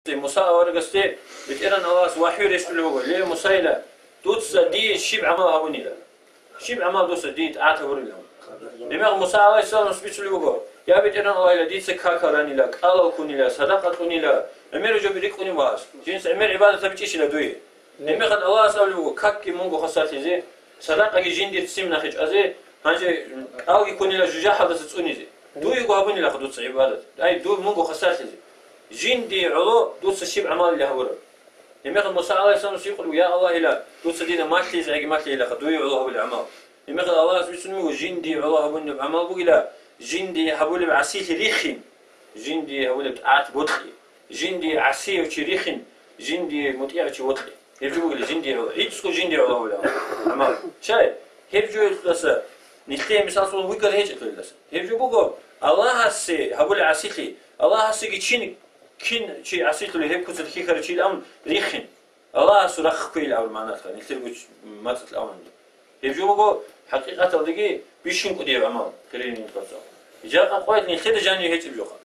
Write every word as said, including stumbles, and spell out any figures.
Муса аварагасде БетӀергьан Аллагьас вахӀю рещтӀулев вуго: «Ле, Мусайила, дуца дие щиб гӀамал гьабунила? Щиб гӀамал дуца дие тӀагӀат гьабурилан?» Гьебмехалъ Муса гӀалайгьиссаламас бицунев вуго: «Я БетӀергьан Аллагьила, дица какал ранила, кӀалал ккунила, садакъа кьунила, гӀемер жо рикӀкӀунев вуго. Жинца гӀемер гӀибадат гьабичӀищила дуе?» Гьебмехалъ Аллагьас абулев вуго: «Какги мунго хвасарлъизе, садакъаги жиндир ццин нахъе чӀвазе, гьанже кӀалги ккунила жужахӀалдаса цӀунизе. Дуего гьабунилаха дуца гӀибадат. Ай, дур мунго хвасарлъизе. Жиндие гӀоло дуца щиб гӀамалила гьабураб?» Гьебмехалъ Муса гӀалайгьиссаламас гьикъулев: «Я Аллагьила, дуца дида малъизегӀаги малъейилаха дуе гӀоло гьабулеб гӀамал». Гьебмехалъ Аллагьас бицунев вуго: «Жиндие гӀоло гьабунеб гӀамал бугила, жиндие гьабулеб гӀасилъи рихин, жиндие гьабулеб тӀагӀат бокьи, жиндие гӀасияв чи рихин, жиндие мутӀигӀав чи вокьи». Гьеб жо бугила жиндие гӀоло. ГӀицӀго жиндие гӀоло гьабулеб гӀамал. Щай? Гьеб жоялдаса нилъее мисаллъун вугар гьечӀелъулдаса. Гьеб жо буго Аллагьасе гьабулеб гӀасилъи. Аллагьасеги чин, кин чи гӀасилъулев, гьеб куцалъ хьихьарав чийилан рихин, Аллагьасул рахъ кквейилан абураб магӀналъ, нилъерго мацӀалъ абуни. Гьеб жо буго хӀакъикъаталдаги бищун кӀудияб гӀамал, хириял диналъул вацал. Жакъа къоялъ нилъеда жанив гьечӀеб жоха.